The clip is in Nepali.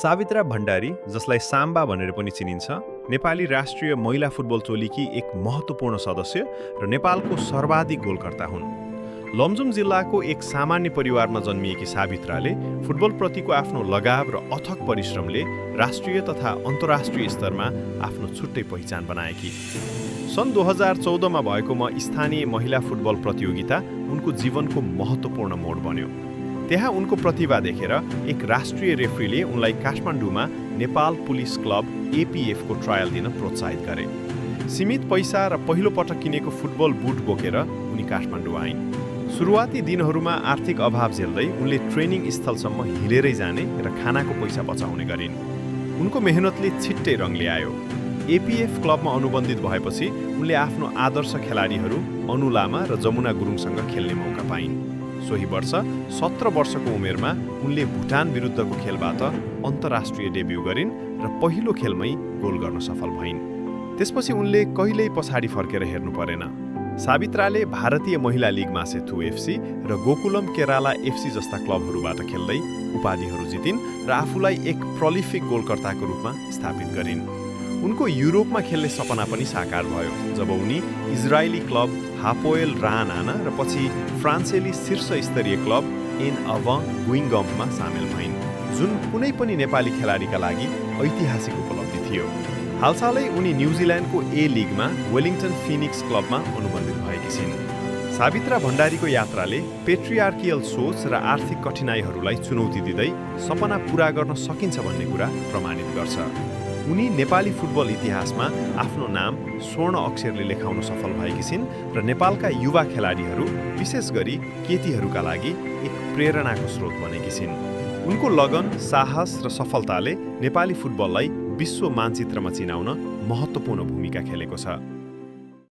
सावित्रा भण्डारी, जसलाई साम्बा भनेर पनि चिनिन्छ, नेपाली राष्ट्रिय महिला फुटबल टोलीकी एक महत्त्वपूर्ण सदस्य र नेपालको सर्वाधिक गोलकर्ता हुन्। लमजुङ जिल्लाको एक सामान्य परिवारमा जन्मिएकी सावित्राले फुटबलप्रतिको आफ्नो लगाव र अथक परिश्रमले राष्ट्रिय तथा अन्तर्राष्ट्रिय स्तरमा आफ्नो छुट्टै पहिचान बनाएकी। सन् 2014मा भएको स्थानीय महिला फुटबल प्रतियोगिता उनको जीवनको महत्त्वपूर्ण मोड बन्यो। त्यहाँ उनको प्रतिभा देखेर एक राष्ट्रिय रेफ्रीले उनलाई काठमाडौँमा नेपाल पुलिस क्लब एपीएफको ट्रायल दिन प्रोत्साहित गरे। सीमित पैसा र पहिलो पटक किनेको फुटबल बुट बोकेर उनी काठमाडौँ आइन्। सुरुवाती दिनहरूमा आर्थिक अभाव झेल्दै उनले ट्रेनिङ स्थलसम्म हिँडेरै जाने र खानाको पैसा बचाउने गरिन्। उनको मेहनतले छिट्टै रङ ल्यायो। एपीएफ क्लबमा अनुबन्धित भएपछि उनले आफ्नो आदर्श खेलाडीहरू अनु लामा र जमुना गुरुङसँग खेल्ने मौका पाइन्। सोही वर्ष 17 वर्षको उमेरमा उनले भुटान विरुद्धको खेलबाट अन्तर्राष्ट्रिय डेब्यू गरिन् र पहिलो खेलमै गोल गर्न सफल भइन्। त्यसपछि उनले कहिल्यै पछाडि फर्केर हेर्नु परेन। सावित्राले भारतीय महिला लिग मासेथु एफसी र गोकुलम केराला एफसी जस्ता क्लबहरूबाट खेल्दै उपाधिहरू जितिन् र आफूलाई एक प्रोलिफिक गोलकर्ताको रूपमा स्थापित गरिन्। उनको युरोपमा खेल्ने सपना पनि साकार भयो जब उनी इजरायली क्लब हापोएल राहनाना र पछि फ्रान्सेली शीर्ष स्तरीय क्लब एन अभं गुइङगम्पमा सामेल भइन्, जुन कुनै पनि नेपाली खेलाडीका लागि ऐतिहासिक उपलब्धि थियो। हालसालै उनी न्युजिल्यान्डको ए लिगमा वेलिङटन फिनिक्स क्लबमा अनुबन्धित भएकी छिन्। सावित्रा भण्डारीको यात्राले पेट्रियार्कियल सोच र आर्थिक कठिनाइहरूलाई चुनौती दिँदै सपना पूरा गर्न सकिन्छ भन्ने कुरा प्रमाणित गर्छ। उनी नेपाली फुटबल इतिहासमा आफ्नो नाम स्वर्ण अक्षरले लेखाउन सफल भएकी छिन् र नेपालका युवा खेलाडीहरू विशेष गरी केटीहरूका लागि एक प्रेरणाको स्रोत बनेकी छिन्। उनको लगन, साहस र सफलताले नेपाली फुटबललाई विश्व मानचित्रमा चिनाउन महत्त्वपूर्ण भूमिका खेलेको छ।